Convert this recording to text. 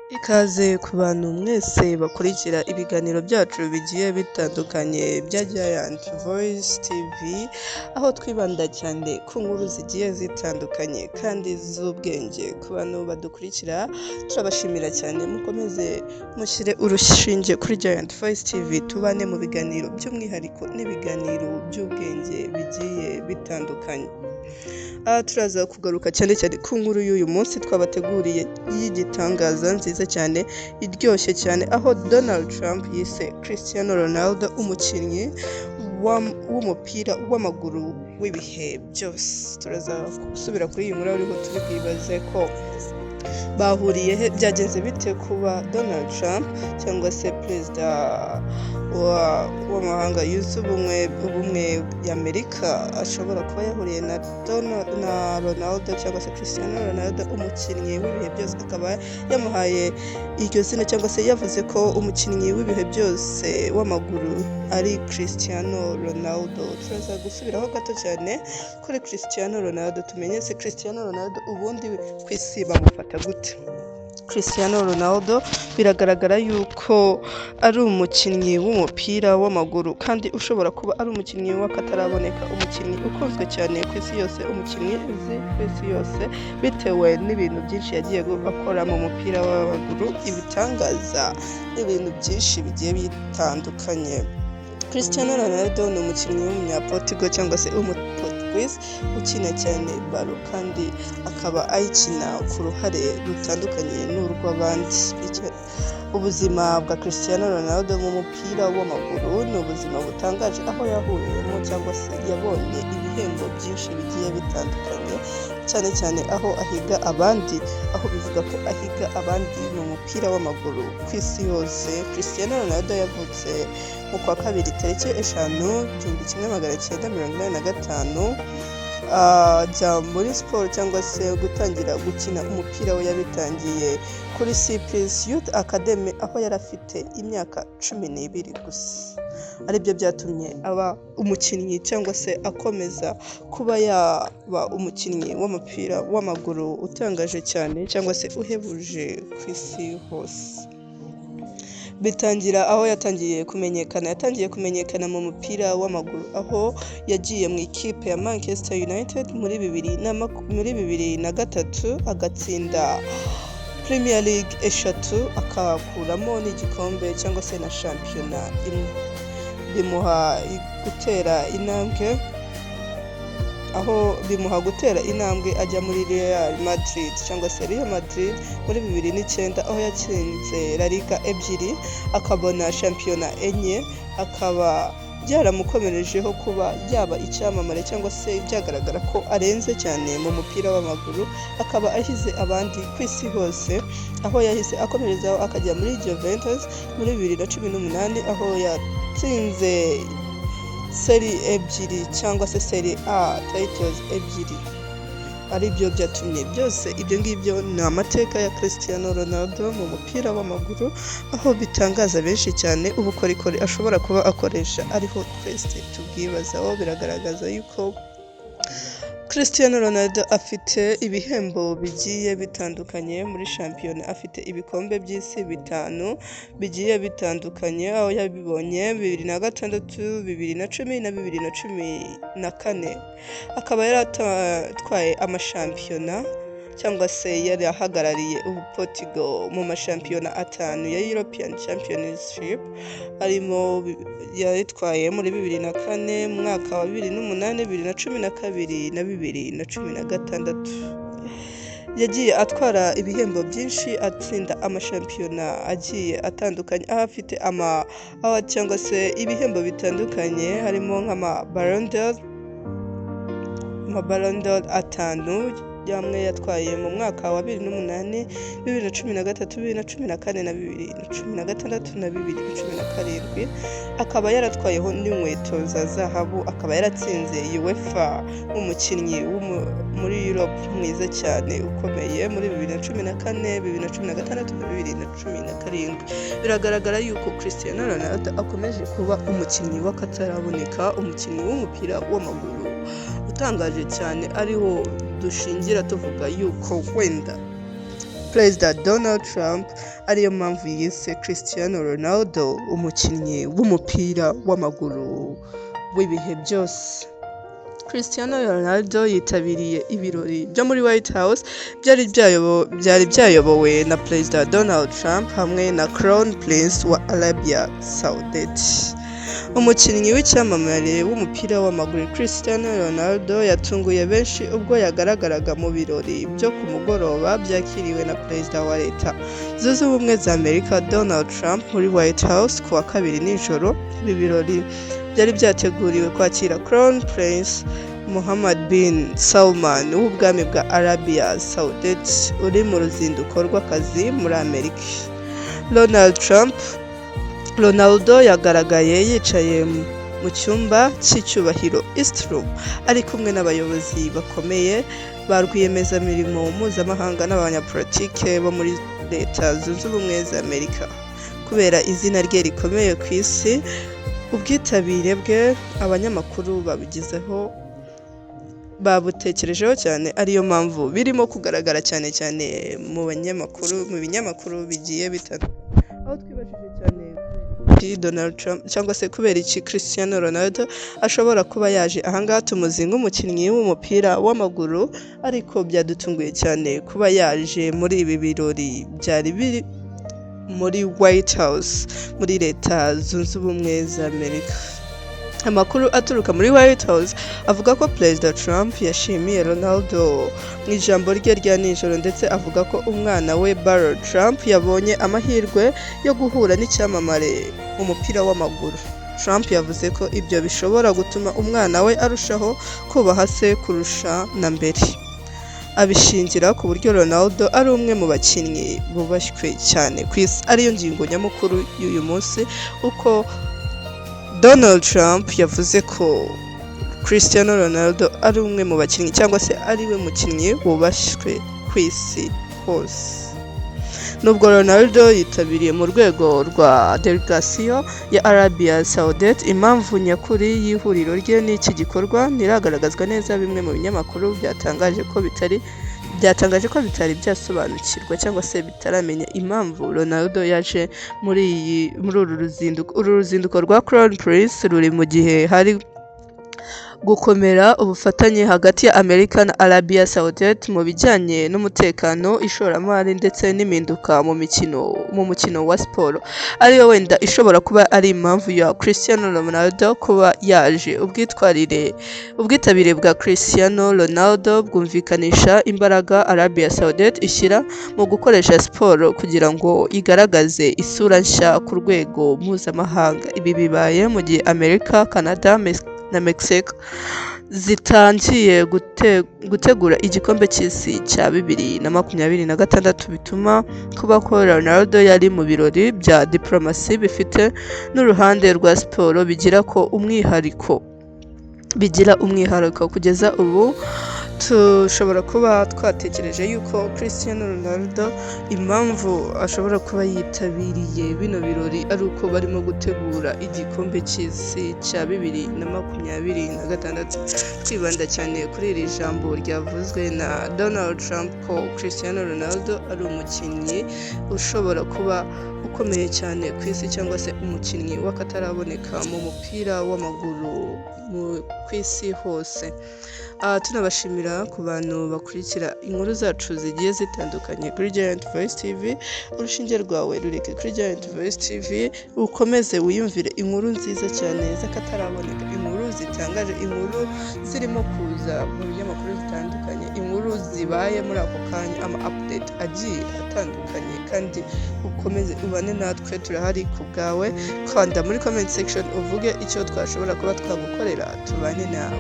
Ikaze ku bantu mwese bakurikira ibiganiro byacu bigiye bitandukanye bya Giant Voice TV, aho twibanda cyane ku nkuru zigiye zitandukanye kandi z'ubwenge. Ku bantu badukurikira turabashimira cyane, mukomeze mushyire urushinge kuri Giant Voice TV, tubane mu biganiro by'umwihariko n'ibiganiro by'ubwenge bigiye bitandukanye. Aha turaza kugaruka cyane cyane ku nkuru y'uyu munsi twabateguriye y'igitangaza, nziza cyane, iryoshye cyane, aho Donald Trump yise Cristiano Ronaldo umukinnyi w'umupira w'amaguru w'ibihe byose. Turaza gusubira kuri iyi nkuru, ariho turi bwibaze ko bahuriye he, byagenze bite kuba Donald Trump cyangwa se perezida w'amahanga yunze ubumwe y'Amerika ashobora kuba yahuriye na Ronaldo cyangwa se Cristiano Ronaldo, umukinnyi w'ibihe byose, akaba yamuhaye iryo zina cyangwa se yavuze ko umukinnyi w'ibihe byose w'amaguru ari Cristiano Ronaldo. Turaza gusubiraho gato cyane kuri Cristiano Ronaldo, tumenye se Cristiano Ronaldo ubundi ku isi bamufata gute. Cristiano Ronaldo biragaragara yuko ari umukinnyi w'umupira w'amaguru kandi ushobora kuba ari umukinnyi w'akataraboneka, umukinnyi ukunzwe cyane ku isi yose, umukinnyi uzi ku isi yose bitewe n'ibintu byinshi yagiye akora mu mupira w'amaguru, ibitangaza n'ibintu byinshi bigiye bitandukanye. Cristiano Ronaldo ni umukinnyi w'umunyaportugal cyangwa se umuportuguese ukina cyane ballon, kandi akaba ayikina ku ruhare rutandukanye n'urw'abandi. Ubuzima bwa Cristiano Ronaldo mu mupira w'amaguru ni ubuzima butangaje, aho yahuriyemo cyangwa se yabonye ibihembo byinshi bigiye bitandukanye, cyane cyane aho ahiga abandi, aho bivuga ko ahiga abandi mu mupira w'amaguru ku isi yose. Cristiano Ronaldo yavutse mu kwa kabiri tariki 5, 1985, ajya muri siporo cyangwa se gutangira gukina umupira we yabitangiye kuri Cyprus Youth Academy, aho yari afite imyaka 12 gusa, aribyo byatumye aba umukinnyi cyangwa se akomeza kuba yaba umukinnyi w'umupira w'amaguru utangaje cyane cyangwa se uhebuje ku isi hose. Bitangira aho yatangiye kumenyekana, yatangiye kumenyekana mu mupira w'amaguru aho yagiye mu ikipe ya Manchester United muri 2003, agatsinda Premier League eshatu, akakuramo n'igikombe cyangwa se na shampiyona imwe, bimuha gutera intambwe, aho bimuha gutera intambwe ajya muri Real Madrid cyangwa se Real Madrid muri 2009, aho yatsinze La Liga ebyiri, akabona shampiyona enye, akaba byaramukomerejeho kuba yaba icyamamare cyangwa se byagaragara ko arenze cyane mu mupira w'amaguru, akaba ahize abandi ku isi hose, aho yahise akomerezaho akajya muri Juventus muri 2018, aho yatsinze Serie ebyiri cyangwa se Serie A titles ebyiri, aribyo byatumye byose. Ibyo ngibyo ni amateka ya Cristiano Ronaldo mu mupira w'amaguru, aho bitangaza benshi cyane ubukorikori ashobora kuba akoresha, ariho twese tubwibazaho. Biragaragaza yuko Cristiano Ronaldo afite ibihembo bigiye bitandukanye muri shampiyona, afite ibikombe by'isi bitanu bigiye bitandukanye, aho yabibonye 2006, 2010 na 2014, akaba yaratwaye amashampiyona cyangwa se yari ahagarariye ubu Portugal mu mashampiyona atanu ya European Championship, arimo yayitwaye muri 2004, mu mwaka wa 2008, 2012 na 2016. Yagiye atwara ibihembo byinshi, atsinda amashampiyona agiye atandukanye, aho afite ama aho cyangwa se ibihembo bitandukanye, harimo nk'ama Ballon d'Or, ama Ballon d'Or atanu yamwe yatwaye mu mwaka wa 2008, 2013, 2014 na 2016 na 2017, akaba yaratwayeho n'inkweto za zahabu, akaba yaratsinze UEFA nk'umukinnyi muri Europe mwiza cyane ukomeye muri 2014, 2016 na 2017. Biragaragara yuko Cristiano Ronaldo akomeje kuba umukinnyi w'akataraboneka, umukinnyi w'umupira w'amaguru utangaje cyane, ariho dushingira tuvuga yuko wenda Perezida Donald Trump ariyo mpamvu yise Cristiano Ronaldo umukinnyi w'umupira w'amaguru w'ibihe byose. Cristiano Ronaldo yitabiriye ibirori byo muri White House byari byayobowe na Perezida Donald Trump hamwe na Crown Prince wa Arabia Saudite. Umukinnyi w'icyamamare w'umupira w'amaguru Cristiano Ronaldo yatunguye benshi ubwo yagaragaraga mu birori byo ku mugoroba byakiriwe na Perezida wa Leta Zunze Ubumwe za Amerika Donald Trump muri White House ku wa kabiri nijoro. Ibi birori byari byateguriwe kwakira Crown Prince Mohammed bin Salman w'ubwami bwa Arabia Saudite uri mu ruzinduko rw'akazi muri Amerika. Donald Trump Ronaldo yagaragaye yicaye mu cyumba cy'icyubahiro East Room ari kumwe n'abayobozi bakomeye ba rwiyemezamirimo mpuzamahanga n'abanyapolitike bo muri Leta Zunze Ubumwe za Amerika. Kubera izina rye rikomeye ku isi, ubwitabire bwe abanyamakuru babutekerejeho cyane, ariyo mpamvu birimo kugaragara cyane cyane mu banyamakuru, mu binyamakuru bigiye bitandukanye, aho twibajije cyane kubera iki Donald Trump cyangwa se kubera iki Cristiano Ronaldo ashobora kuba yaje ahangaha. Tumuzi nk'umukinnyi w'umupira w'amaguru, ariko byadutunguye cyane kuba yaje muri ibi birori byari biri muri White House muri Leta Zunze Ubumwe za Amerika. Amakuru aturuka muri White House avuga ko Perezida Trump yashimiye Ronaldo mu ijambo rye rya nijoro, ndetse avuga ko umwana we Barron Trump yabonye amahirwe yo guhura n'icyamamare mu mupira w'amaguru. Trump yavuze ko ibyo bishobora gutuma umwana we arushaho kubaha se kurusha na mbere, abishingira ku buryo Ronaldo ari umwe mu bakinnyi bubashywe cyane ku isi, ariyo ngingo nyamukuru y'uyu munsi, uko Donald Trump yavuze ko Cristiano Ronaldo ari umwe mu bakinnyi cyangwa se ari we mukinnyi wubashywe ku isi hose. Nubwo Ronaldo yitabiriye mu rwego rwa delegasiyo ya Arabia Saudite, impamvu nyakuri y'ihuriro rye n'iki gikorwa ntiragaragazwa neza. Bimwe mu binyamakuru byatangaje ko bitari byasobanukirwa cyangwa se bitaramenya impamvu Ronaldo yaje muri uru ruzinduko. Uru ruzinduko rwa Crown Prince ruri mu gihe hari gukomera ubufatanye hagati ya Amerika na Arabia Saudite mu bijyanye n'umutekano, ishoramari ndetse n'impinduka mu mukino wa siporo, ariyo wenda ishobora kuba ari impamvu ya Cristiano Ronaldo kuba yaje. Ubwitabire bwa Cristiano Ronaldo bwumvikanisha imbaraga Arabia Saudite ishyira mu gukoresha siporo kugira ngo igaragaze isura nshya ku rwego mpuzamahanga. Ibi bibaye mu gihe Amerika, Canada na Mexico zitangiye gutegura igikombe cy'isi cya 2026, bituma kuba ko Ronaldo yari mu birori bya diplomasi bifite n'uruhande rwa siporo bigira umwihariko. Kugeza ubu tushobora kuba twatekereje yuko Cristiano Ronaldo impamvu ashobora kuba yitabiriye bino birori ari uko barimo gutegura igikombe cy'isi cya 2026, twibanda cyane kuri iri jambo ryavuzwe na Donald Trump ko Cristiano Ronaldo ari umukinnyi ushobora kuba ukomeye cyane ku isi cyangwa se umukinnyi w'akataraboneka mu mupira w'amaguru ku isi hose. Tunabashimira ku bantu bakurikira inkuru zacu zigiye zitandukanye kuri Giant Voice TV. Urushinge rwawe rureke kuri Giant Voice TV, ukomeze wiyumvire inkuru nziza cyane z'akataraboneka, inkuru zitangaje, inkuru zirimo kuza mu binyamakuru zitandukanye, inkuru zibaye muri ako kanya, ama update agiye atandukanye, kandi ukomeze ubane natwe, turahari ku bwawe. Kanda muri comment section uvuge icyo twashobora kuba twagukorera, tubane nawe.